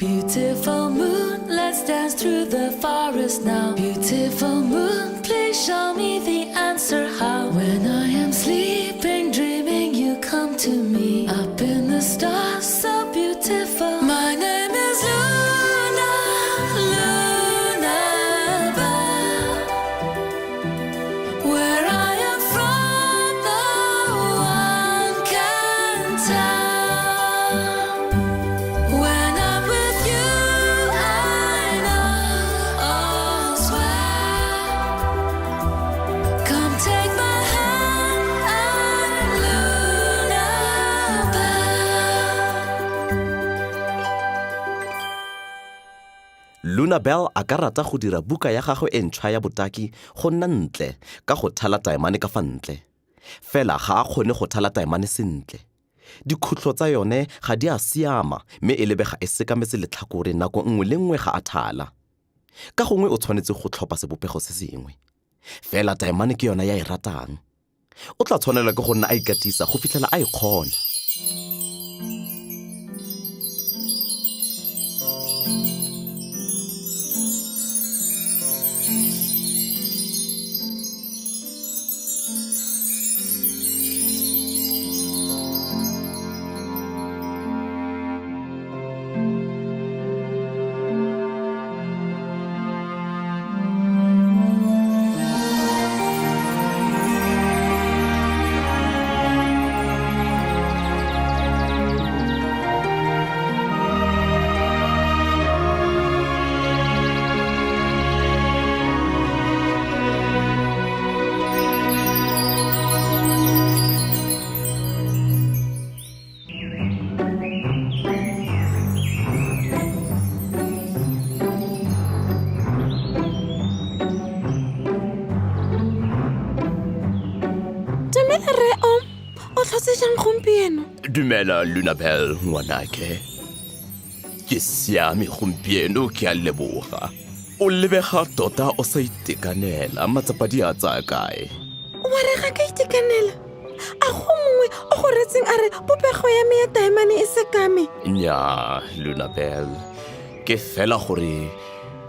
Beautiful moon, let's dance through the forest now. Beautiful moon, please show me the answer how. When I am sleeping, dreaming, you come to me. Up in the stars, so beautiful. My name is Luna, Luna Bell. Where I am from, no one can tell. When I'm with you, I know all's well. Come take my hand, I'm Luna Bell. Luna Bell a ka rata go dira buka ya gagwe e ntšhwa ya botaki go nna ntle ka go thala taemane ka fa ntle. Fela ga a kgone go thala taemane sentle. Dikhutlo tsa yone ga di a siama mme e lebega e sekametse letlhakore nako nngwe le nngwe ga a thala. Ka gongwe o tshwanetse go tlhopha sebopego se sengwe. Fela taemane ke yona ya e ratang. O tla tshwanelwa ke go nna a ikatisa go fitlhela a e kgona. Dumela rre Om, o tlhotse jang gompieno? Dumela Lunabel ngwanake. Ke siame gompieno ke a leboga. O lebega tota o sa itekanela, matsapa di a tsaya kae? Wa re ga ka itekanela? A go mongwe o go retseng a re popego ya me ya taemane e sekame? Nnyaa, Lunabel, ke fela gore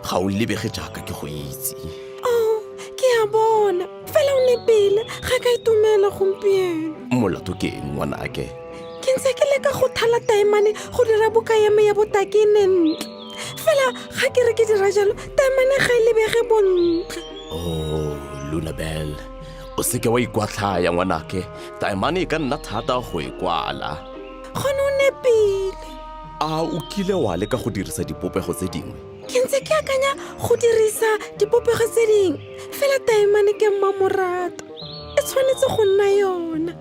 ga o lebege jaaka ke go itse. Oh, ke a bona. Fela o nepile, ga ka itumela gompieno. Molato ke eng, ngwanake? Ke ntse ke leka go thala taemane go dira buka ya me ya botaki e nne ntle. Fela ga ke re ke dira jalo, taemane ga e lebege bontle. Oh, Lunabel, o seke wa ikwatlhaya ngwanake. Taemane e ka nna thata go e kwala. Gone o nepile. A o kile wa leka go dirisa dipopego tse dingwe? Ke ntse ke akanya go dirisa dipopego tse dingwe, fela taemane ke mmamoratwa. E tshwanetse go nna yona.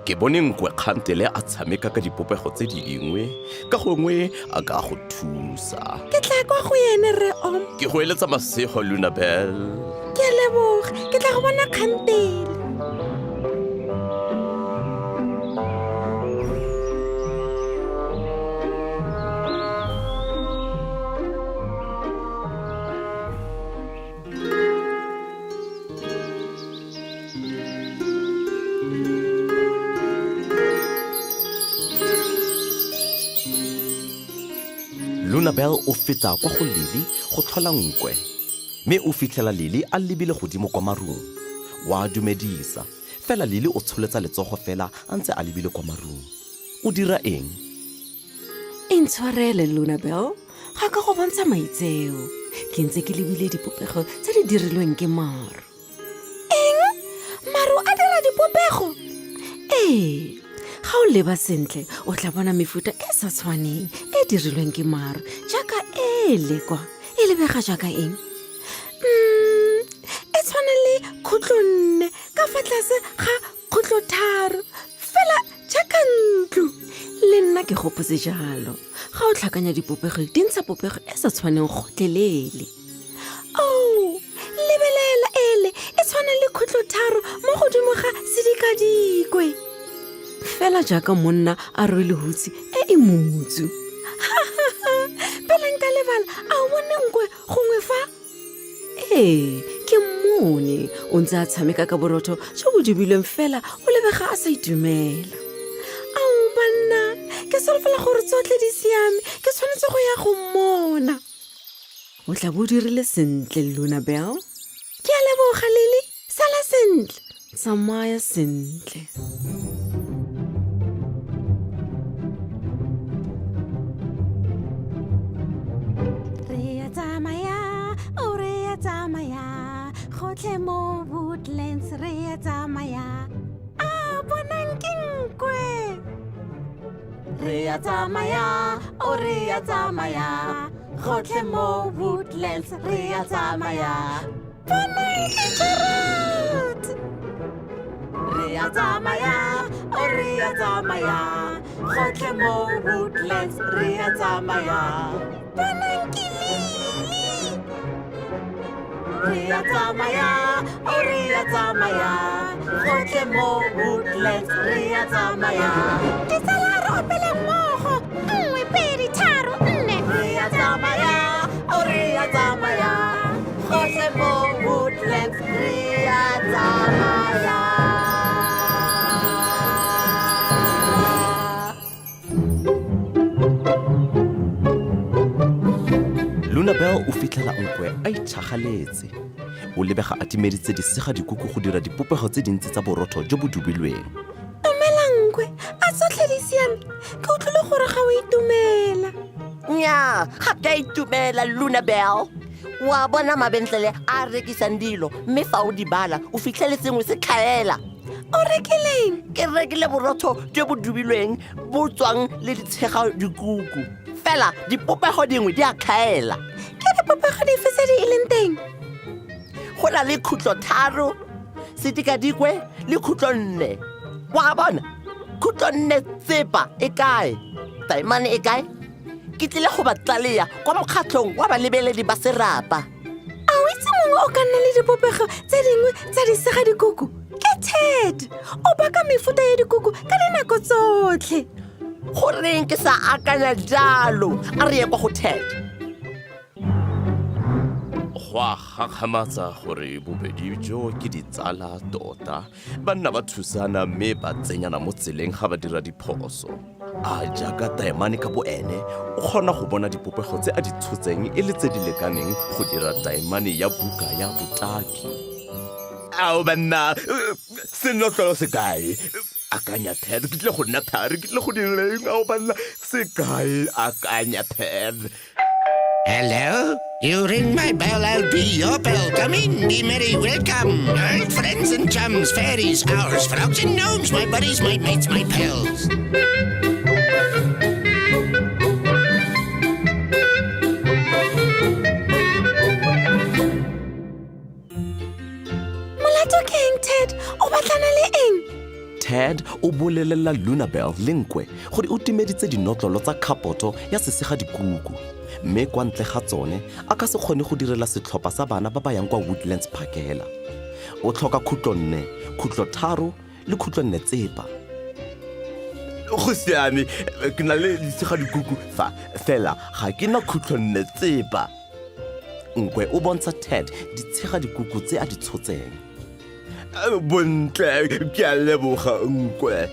Ke bone nkwe kgantele a tshameka ka dipopego tse dingwe, ka gongwe a ka go thusa. Ke tla kwa go ene rre Om. Ke go eletsa masego Lunabel. Ke a leboga, ke tla go bona kgantele. Lunabel o feta kwa go Lily go tlhola nkwe mme o fitlhela Lily a lebile godimo kwa marung. Wa dumedisa, fela Lily o tsholetsa letsogo fela a ntse a lebile kwa marung. O dira eng? Intshwarele, Lunabel, ga ka go bontsha maitseo. Ke ntse ke lebile dipopego tse di dirilweng ke maru. Eng? Maru a dira dipopego? Ee, ga o leba sentle o tla bona mefuta e sa tshwaneng e dirilweng ke maru jaaka e lekwa e lebega jaaka eng? Mm, e tshwana le khutlonne ka fa tlase ga khutlotharo fela jaaka ntlo le nna ke gopotse jalo ga o tlhakanya dipopego di ntsha popego e sa tshwaneng gotlhelele oh lebelela ele e tshwana le khutlotharo mo godimo ga sedikadikwe fela jaaka monna a rwele hutsi e e motsu pele nka lebala a o bone nkwe gongwe fa Ee, ke mmone o ntse a tshameka ka borotho jo bo dubilweng fela o lebega a sa itumela. Ao banna, Ke solofela gore tsotlhe di siame. Ke tshwanetse go ya go mmona. O tla bo o dirile sentle, Luna Bell. Ke a leboga, Lily. Sala sentle. Tsamaya sentle. Re a tsamaya, o re a tsamaya, gotlhe mo Woodlands re a tsamaya. A bonang ke nkwe. Re a tsamaya, o re a tsamaya, gotlhe mo Woodlands re a tsamaya. Bonang ke Gerald. Re a tsamaya, o re a tsamaya, gotlhe mo Woodlands re a tsamaya. Bonang ke Lily. Re a tsamaya, o re a tsamaya, gotlhe mo Woodlands re a tsamaya. Ditsala re opele mmogo. 1, 2, 3, 4. Re a tsamaya, o re a tsamaya, gotlhe mo Woodlands re a tsamaya. Luna Bell o fitlhela nkwe a itšhagaletse. O lebega a timeditse disega dikuku go dira dipopego tse dintsi tsa borotho jo bo dubilweng. Dumela nkwe, a tsotlhe di siame? Ke utlwile gore ga o itumela. Nnyaa, ga ke a itumela, Luna Bell. Wa bona mabentlele a a rekisang dilo, mme fa o di bala o fitlhele sengwe se tlhaela. O rekileng? Ke rekile borotho jo bo dubilweng bo tswang le ditshega dikuku. Fela dipopego dingwe di a tlhaela. Ke dipopego dife tse di e leng teng? Go na le khutlo 3, sedikadikwe le khutlo 4. Wa bona? Khutlo 4 tsepa e kae? Taemane e kae? Ke tlile go ba tlaleya kwa mokgatlhong wa balebeledi ba serapa. A o itse mongwe o ka nna le dipopego tse dingwe tsa disega dikuku? Ke Ted. O baka mefuta ya dikuku ka dinako tsotlhe. Goreng ke sa akanya jalo? A re ye kwa go Ted. Go a gakgamatsa gore bobedi jo ke ditsala tota. Ba nna ba thusana mme ba tsenyana mo tseleng ga ba dira diphoso. A jaaka taemane ka bo ene, o kgona go bona dipopego tse a di tshotseng e le tse di lekaneng go dira taemane ya buka ya botaki. Ao banna, senotlolo se kae? Akanya Ted, ke tlile go nna thari, ke tlile go direng? Ao banna, se kae? Akanya Ted. Hello? You ring my bell, I'll be your bell. Come in, be merry, welcome. Old friends and chums, fairies, owls, frogs and gnomes, my buddies, my mates, my pals. Molato ke eng, Ted? O batlana le eng? Ted o bolelela Lunabel le nkwe gore o timeditse dinotlolo tsa khapoto ya sesega dikuku, mme kwa ntle ga tsone a ka se kgone go direla setlhopha sa bana ba ba yang kwa Woodlands phakela. O tlhoka khutlo 4, khutlo 3 le khutlo 4 tsepa. Go siame, ke na le disega dikuku fa, fela ga ke na khutlo 4 tsepa. Nkwe o bontsha Ted ditshega dikuku tse a di tshotseng. Bontle, ke a leboga nkwe.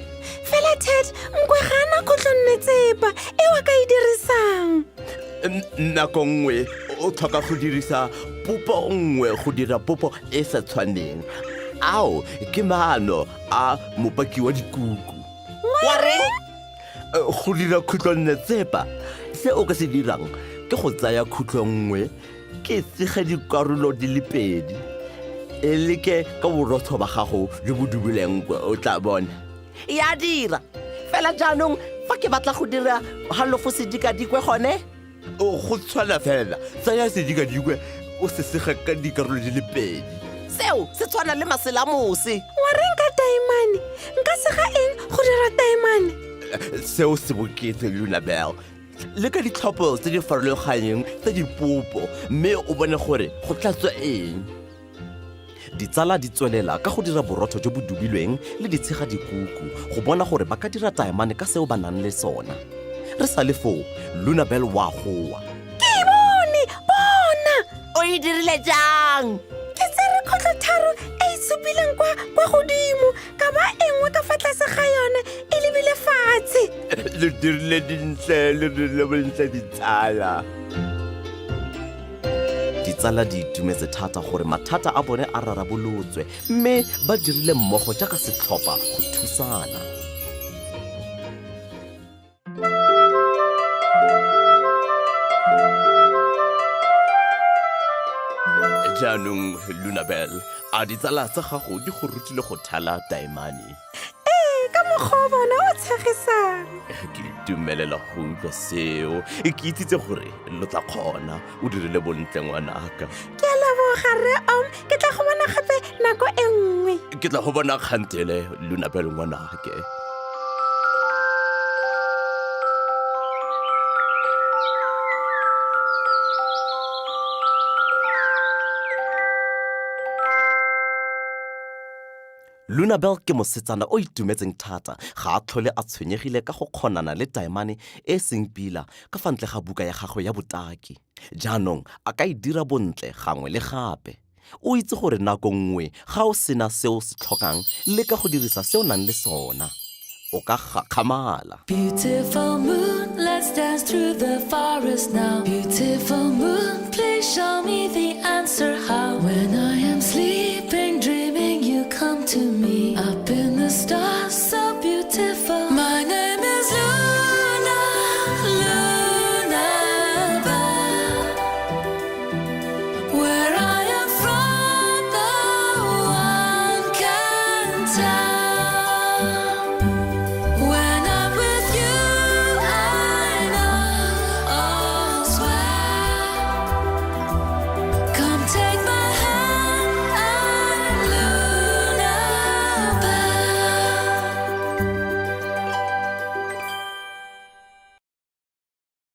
Fela Ted, nkwe ga ana khutlo 4 tsepa e o ka e dirisang. Nako nngwe o tlhoka go dirisa popo nngwe go dira popo e sa tshwaneng. Ao ke maano a mopaki wa dikuku. Wa reng? Go dira khutlo 4 tsepa, se o ka se dirang ke go tsaya khutlo nngwe ke sege dikarolo di le pedi. E leke ka borotho ba gago jo bo dubileng, o tla bona. Ya dira. Fela jaanong fa ke batla go dira halofo sedikadikwe gone? Go tshwana fela, tsaya sedikadikwe o se sege ka dikarolo di le pedi. Seo se tshwana le maselamose. Wa reng ka taemane? Nka sega eng go dira taemane? Seo se bokete, Lunabel. Le ka ditlhopho tse di farologaneng tsa dipopo, mme o bone gore go tla tswa eng. Ditsala di tswelela ka go dira borotho jo bo dubilweng le ditshega dikuku go bona gore ba ka dira taemane ka seo ba nang le sona. Re sa le foo, Lunabel wa goa. Ke e bone, bona! O e dirile jang? Ke tsere khutlo 3 e e supileng kwa godimo, ka ba e nngwe ka fa tlase ga yone e lebile fatshe. fatshe. Le dirile dintle, le dirile bontle ditsala. Ditsala di itumetse thata gore mathata a bone a rarabolotswe mme ba dirile mmogo jaaka setlhopha go thusana. Jaanong Lunabel, a ditsala tsa gago di go rutile go thala taemane? Ee, ka mokgwa o bona o tshegisang. Ke itumelela go utlwa seo. Ke itsitse gore lo tla kgona. O dirile bontle ngwanaka. Ke a leboga rre Om, ke tla go bona gape nako e nngwe. Ke tla go bona kgantele Lunabel ngwanake. Lunabel ke mosetsana o itumetseng thata, ga a tlhole a tshwenyegile ka go kgonana le taemane e e seng pila ka fa ntle ga buka ya gagwe ya botaki. Jaanong a ka e dira bontle gangwe le gape. O itse gore nako nngwe ga o sena se o se tlhokang, leka go dirisa se o nang le sona. O ka gakgamala. Beautiful moon, let's dance through the forest now. Beautiful moon, please show me the answer how. When I